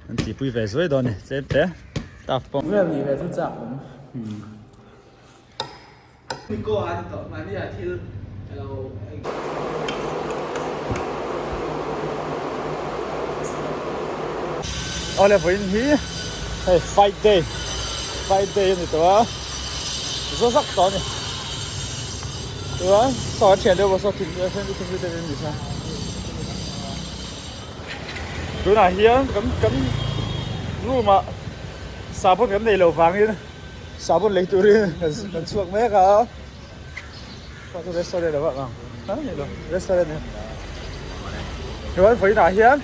An tihpui ve zuai dawn a ni tlem te staff pawh. Vel nih ve chu chak awm. Awle vawiin hi hei fight day fight day a ni tawh a zaw zak tawh a ni chuan saw an thian deuh bawk saw thing thing te ni sa tunah hian kan kan room ah sahbawn kan neih loh vangin Sabun lei turin kan chhuak mek a chuan restaurant a vak ang a ni lo restaurant a chuan vawiinah hian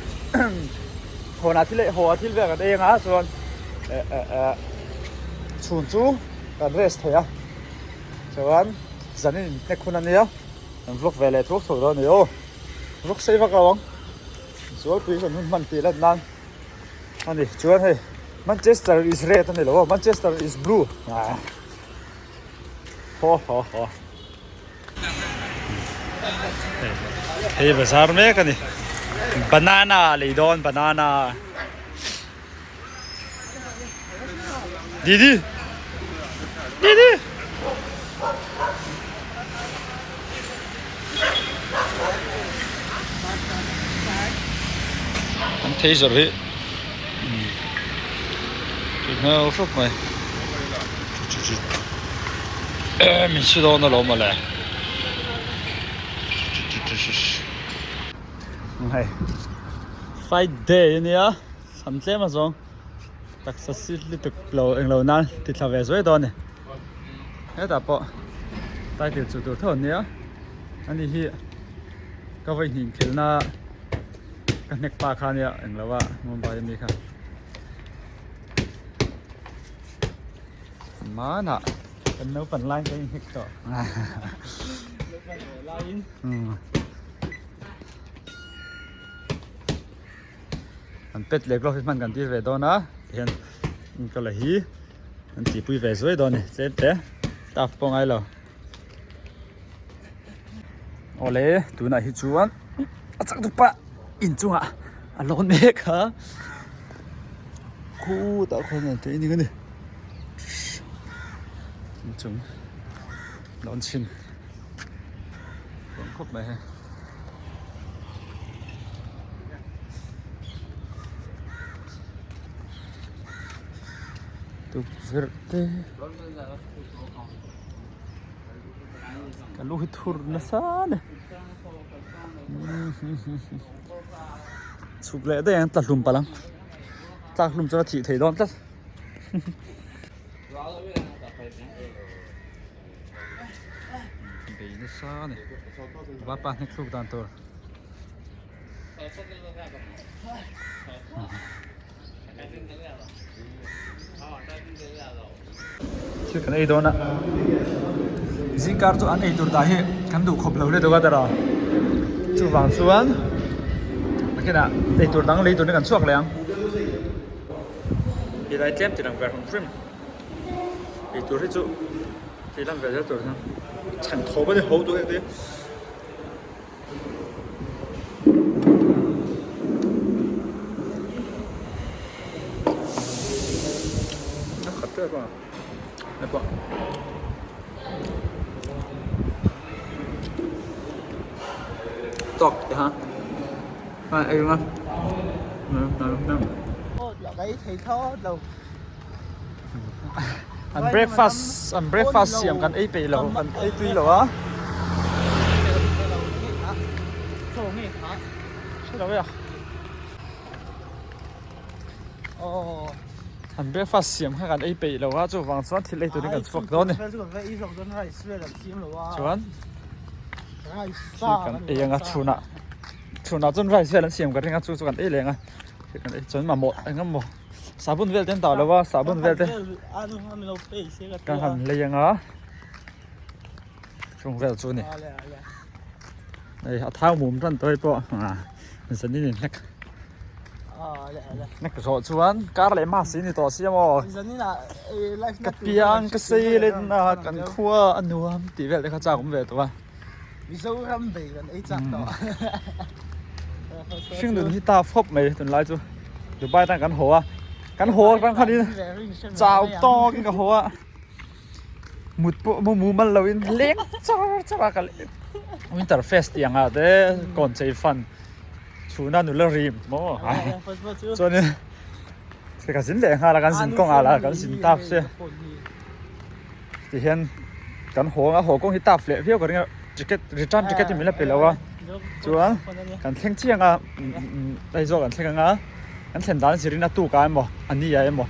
hawnah thil haw ah thil vel kan ei anga chuan eh eh eh chhun chu kan rest thei a chuan zanin hnek hun ania kan vlog ve leh thuak thuak dawn a ni aw vlog sei vak lo ang zualpui kan hun hman tih lan nan. A ni chuan hei Manchester is red a ni lo aw Manchester is blue ah haw haw haw hei bazar mek a ni banana lei dawn banana didi didi An thei zawrh hi tui hmel hrep mai min si dawn alawm mawle hei fight day ania chhan tlem a zawng taksa si lutuk lo englo nan ti thla ve zuai dawn a ni. Hetah pawh title chu tur tho an nia ani hi ka vawi hnih inkhelhna ka hnek pa kha ania englo a Mumbai ami kha hmanah kan naupang laiin kan inhnek tawh an pet leh glove hi hman kan tir ve dawn a tihian enkawl a hi an tihpui ve zuai dawn a ni tlem te staff pawh ngai lo awle tunah hi chuan a chak dup a inchungah a lawn mek a khutah khuan an training a ni inchung lawn chhin khawp mai hei. Tukverh te ka lu hi thur nasa a ni chhuk leh daih ang tla hlum palh ang tlak hlum chuan a thih theih dawn tlat. Bei nasa a ni vapa hnek thluk dan tur thil kan ei dawn a zingkar chu an ei tur dah hi kan duh khawp lo le deuh a dara chuvang chuan nakinah ei tur dang lei turin kan chhuak leh ang helai tlem ti lang ve hrim hrim. Eitur hi chu tih lan ve zel tur hian chhan thawm a ni ho duh em a khat tep a hei pawh tawk te ha a ei anga. An breakfast an breakfast siam kan ei peih lo an ei tui lo a an breakfast siam kha kan ei peih lo a chuvang chuan thil ei turin kan chhuak dawn a ni chuan thil kan ei anga chhunah chhunah chuan rice vel an siam ka ring a chu chu kan ei leh ang a thil kan ei chuan mamawh eng emaw. Sabun vel te an dah lo a sabun vel te kan han lei anga chung vel chu ni hei a thau mum tan tawh hei pawh ah zanin in hlek hlek zawh chuan kar leh mask in ni tawh si amaw ka piang ka sei len a kan khua a nuam tih vel te kha chak awm ve tawh a hringnun hi ta fawp mai tunlai chu. Dubai atang kan haw a, kan haw atang khanin chau tawkin ka haw a, mut pawh mu mumal loin leng char char a ka winter fest tih ang ah te kawn chei fan chhuna nula rim maw chuanin ka zin leh nghal a kan zin kawng ah lah kan zin tap sia tihian kan haw ang a haw kawng hi tap leh viau ka ring a ticket return ticket hi min la pe lo a chuan kan thleng chiang a Aizawl kan thleng ang a kan thlen dan zirin a tuk ah emaw a ni ah emaw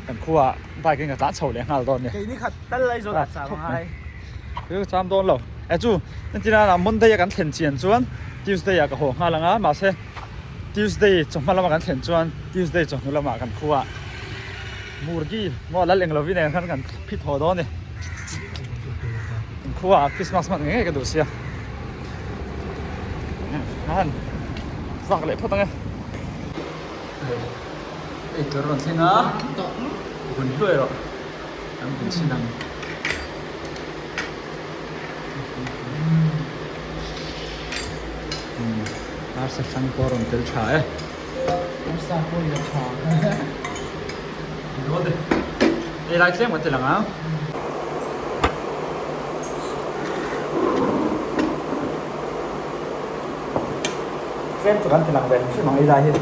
kan khua ah bike in ka tlan chho leh nghal dawn a ni. Keini khat tal Aizawl ah cham angai. Kei ka cham dawn lo. E chu entir nana Monday a kan thlen chian chuan Tuesday ah ka haw nghal ang a mahse Tuesday chawhma lama kan thlen chuan Tuesday chawhnu lamah kan khua ah Murgi maw lal eng lovin eng khan kan phit haw dawn a ni. Kan khua ah Christmas hman ngei ngei ka duh sia. A han vak leh phawt ang e. Ei tur a rawn thleng a, vun hluai rawh kan vun chhin ang. Arsa hrang pawh a rawn tel tha e. Arsa pawh i la tha. Dawn e. Ei lai tlem kan ti lang ang. Tlem chu kan ti lang ve hrim ang ei lai hi.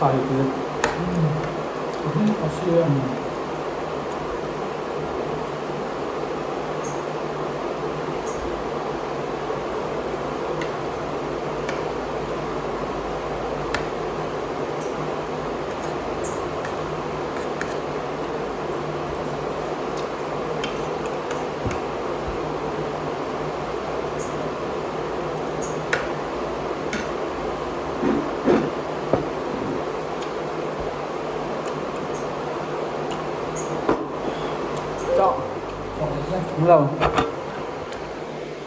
Sa hi tui a sia.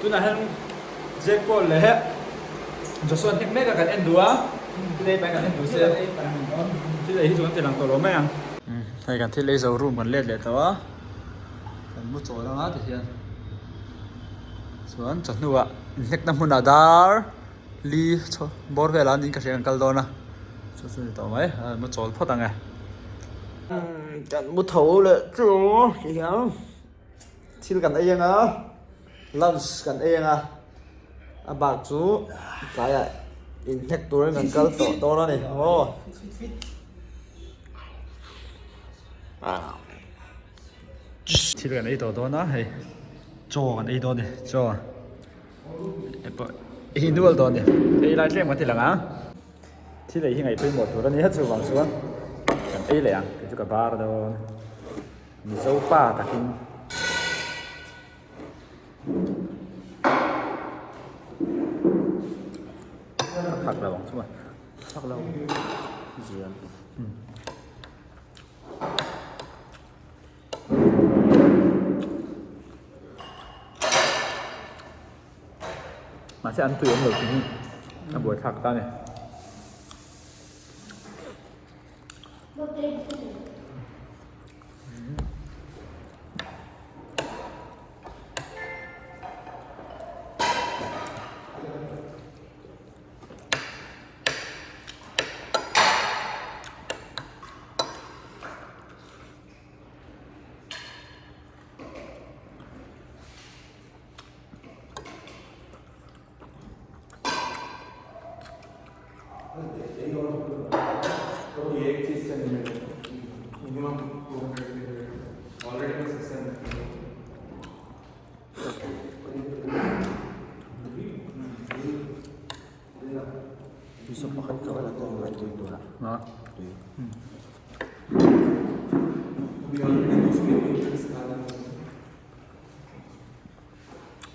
Tunah hian Jack Paul leh Joshua hnek mek a kan en duh a, thil ei pai kan en duh sia, thil ei hi chu kan ti lang tawh lo mai ang. Hei kan thil ei zo room kan let leh tawh a, kan mu chawl anga ti hian chuan chawhnuah inhnekna hmunah dar li bawr velah niin ka hria kan kal dawn a, chu chu a ni tawh mai, mu chawl phawt ang e. Kan mu tho leh chu ti hian thil kan ei ang a, lunch kan ei ang a, a bak chu tlaiah inhnek turin kan kal tawh dawn a ni aw. Thil kan ei tawh dawn a hei chaw kan ei dawn a ni chaw ei nual dawn a ni ei lai tlem kan ti lang ang thil ei hi ngaih pawimawh tur a nia chuvang chuan kan ei leh ang kei chu ka bar dawn mizo pa takin. A phak lo ang chu a phak lo zian. Mahse an tui awm lo tih hi a buaithlak ta a ni.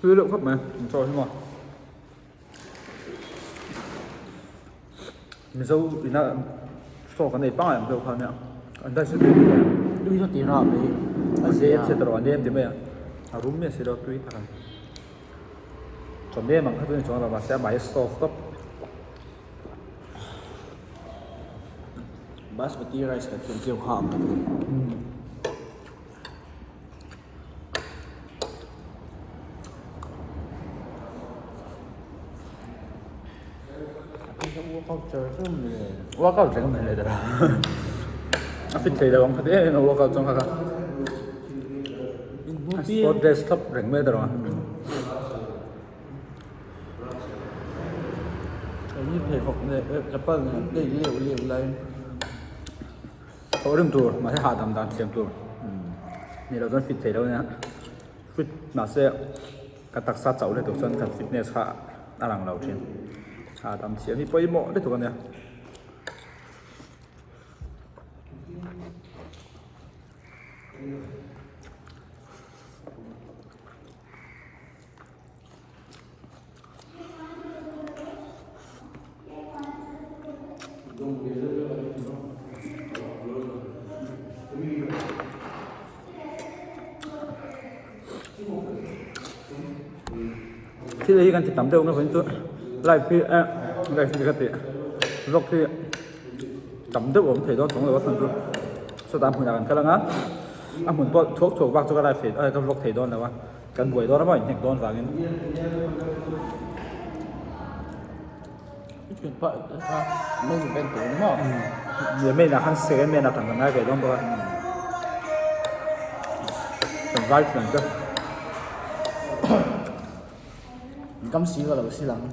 Tui deuh khawp mai an chaw hi maw. Mizo ina chaw kan ei pangai ang deuh kha ania an dai tui tih mai tui chu tih rah mai a zem se tawh a nem ti mai a a rum miah si lo tui tak a ni chaw nem ang kha chu ni chuang lo mahse amah hi soft tawp. Basmati rice kan tih ang chiah kha ang ka ti. Workout reng mai leh dara a fit thei lo ang kha ti em em a workout chuan kha kha a sport dress thlap reng mai dara Thawh rim tur mahse hahdam dan thiam tur ni loh chuan fit thei lo ania fit mahse ka taksa chauh leh tur chuan kan fitness kha a lang lo thin hahdam thiam hi pawimawh lutuk ania. Thil hi kan ti tam deuh ngawin chu live hi eh live hi ka ti vlog hi tam deuh a awm thei dawn chuang lo a chhan chu sawtah a hmunah kan kal ang a a hmun pawh thuak thuak bak chu ka live thei ka vlog thei dawn lo a. Kan buai dawn a maw inhnek dawn vangin. Nia main ah khan second main ah kan la ngai ve dawn bawk a. Kan vai thian te. Kam si ka lo silang.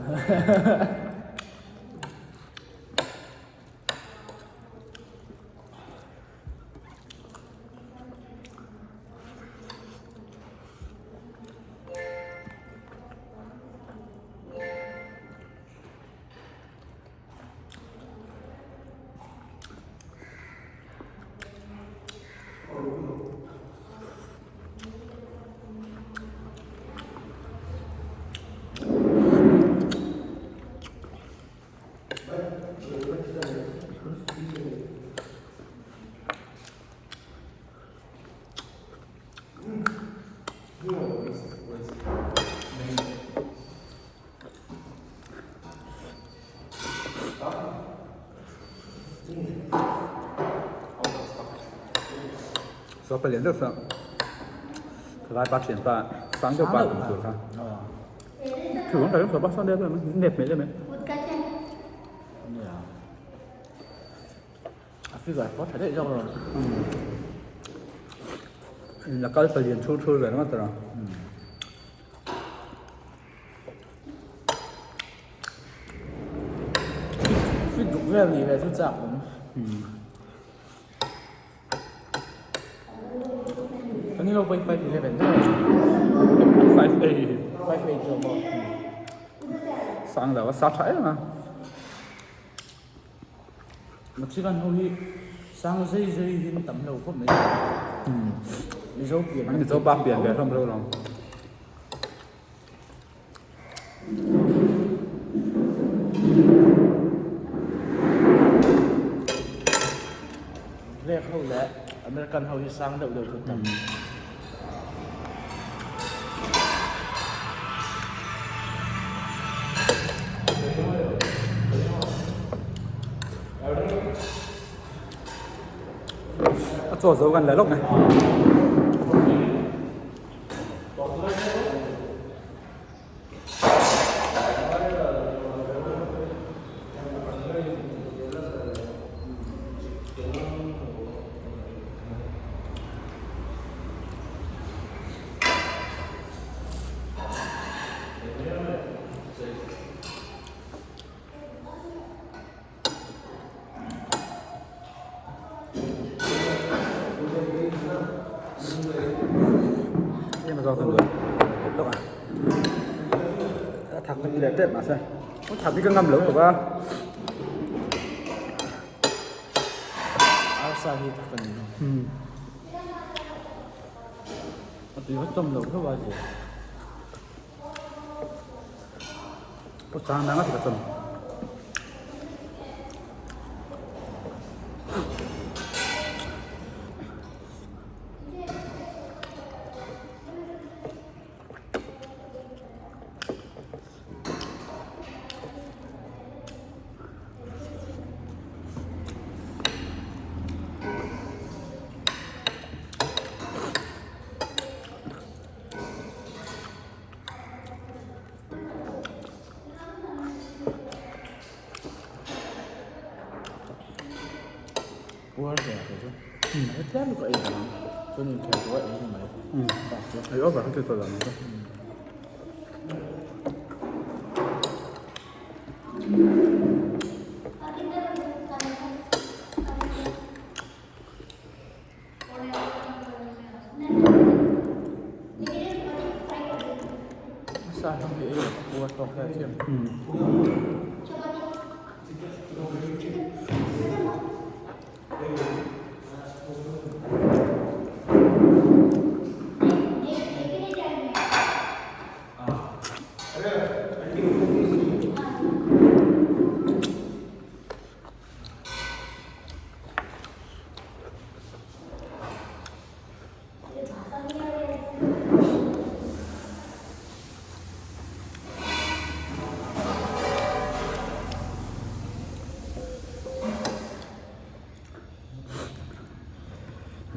Saw palian deuh saw thalai pa thian pa sang deuh pa tum tur kha thu ang ka ring saw pa sawn deuh nep hmel em em. A figure pawh tha daih zawk lo. La kal palian thur thur ve ringawt tawh. Fit duk vel nih ve chu chak awm. Kan ni lo pawhin 5'11 zet. 5'8. 5'8 zawk maw? Sang lo a sa tha em a. Mexican ho hi sang zai zai hi an tam lo khawp mai. Mizo pian. An Mizo pa pian ve hlawm lo lo. Black ho leh American ho hi sang deuh deuh chu tam. A chaw zo kan la lawk mai. zawng chuan duai lawk a. A thak chu leh tep mahse a thak hi ka ngam lo tawp a. Arsa hi thak a ni lo. A tui vek tawm lo hlauh a zia. Aw chang dang a ti ka chawm. Puar ve a chu a tlem lutuk a ei ang chuan inkhel chu a ei ni mai bak chu ei over ka ti tawh lo ang chu. Sa hlawm hi ei a puar tawk hle chiam.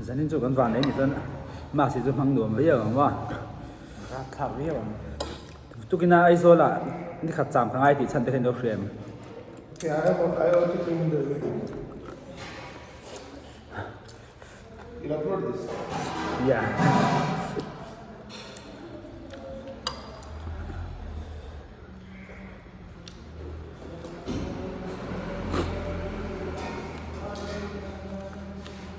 Zanin chu kan van nei ni chuan mask hi chu hmang nuam viau ang maw? Rapthlak viau ang. Tukina Aizawl ah nikhat cham ka ngai tih chhan te kha in lo hria em? Yeah.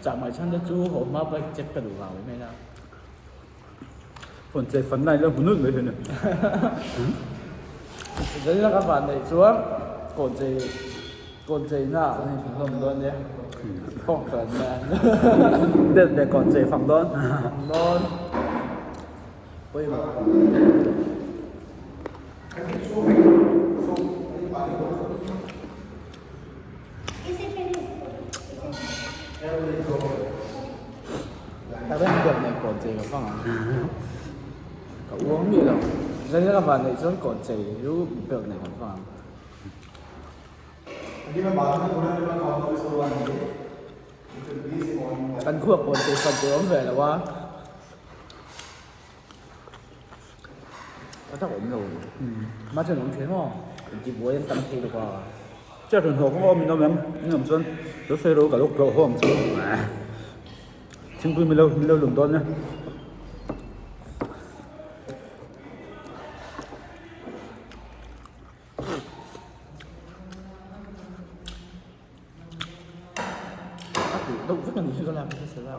Chah mai chhan te chu haw hma bike check ka duh vang mai mai a. Phone che fan lai lo hmu nulh mai hian. Zalina ka van neih chuan kawn chei kawn chei na ah kan inhmu dawn nia. Khawng hran nan. Belt leh kawn chei fang dawn. Fang dawn. Pawimawh. Ka rem deuh nen kawn chei ka vang ang. Ka uang miah lo. Zanin a van neih chuan kawn chei chu belt nen kan vang ang. Kan khuak kawn chei fan tur a awm ve lo a. A tak awm lo. Mah chuan awm thei maw? Intibuai an tam thei lawk a. Chiah thun hlawh kawng a awm in awm em? In awm chuan lo sawi ro ka lo tlawh haw ang chu. Thingpui min lo min lo lum dawn nia. A huh deuh vek a nih hi ka lak hmasa la.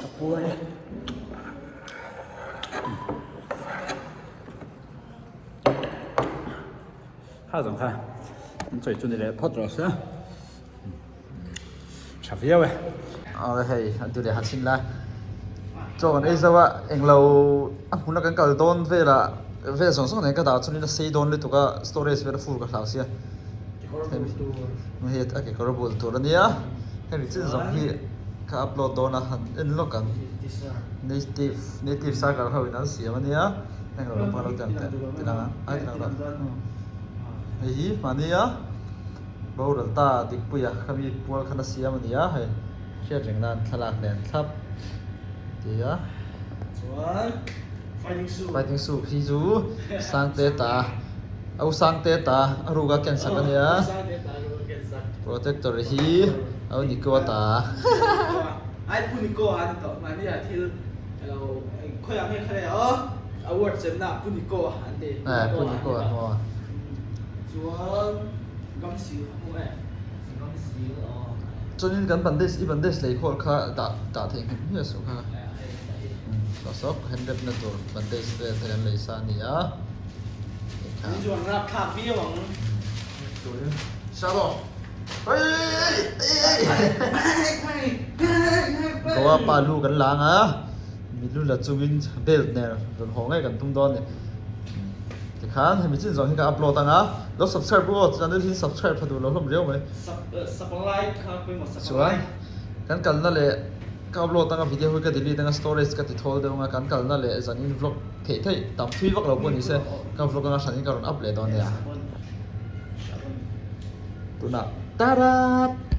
Ka puar e. Kha zawng kha an sawi chu ni leh phawt rawh se tha viau e. Aw hei an ti leh han chhin la chaw kan ei zo a englo a hmuna kan kal dawn velah vel zawng zawng nen ka dah chuanin a sei dawn lutuk a storage vel a full ka hlau sia hei a kekawr bul tur a nia hemi chin zawng hi ka upload dawn a han en lawk ang native native circle ho in an siam a nia. Heng lo pang lo tiang teh ti lang ang ai ti lang dah hei hi mahnia boral ta dikpuia khami pual khan a siam a ni a hei hriat reng nan thlalak nen thlap ti a fighting soup hi chu sangte ta au sangte ta a ruk a ken sak a nia protector hi au niko ta. Award semna Pu Niko a an ti. Pu Niko a maw. Chuan Gamsil a hmu e. Gamsil aw. Chuanin kan bandage i bandage lei khawl kha dah dah theih nghet hmiah suh kha. Saw sawk hand wrap na tur bandage vel te kan lei sa a ni a. Min chuan rapthlak viau ang. Shadow. Goa pa lu kan lang a. Milu la chungin belt nen rawn haw ngei kan tum dawn a ni. Tikhan hemi chin zawng hi ka upload ang a, lo subscribe ru aw channel hi subscribe tha duh lo hlawm riau mai. Chuan kan kalna leh ka upload anga video hi ka delete anga storage ka ti thawl deuh anga kan kalna leh zanin vlog theih theih tam thui vak lo pawh ni se ka vlog anga hranin ka rawn up leh dawn nia. Tunah tarat!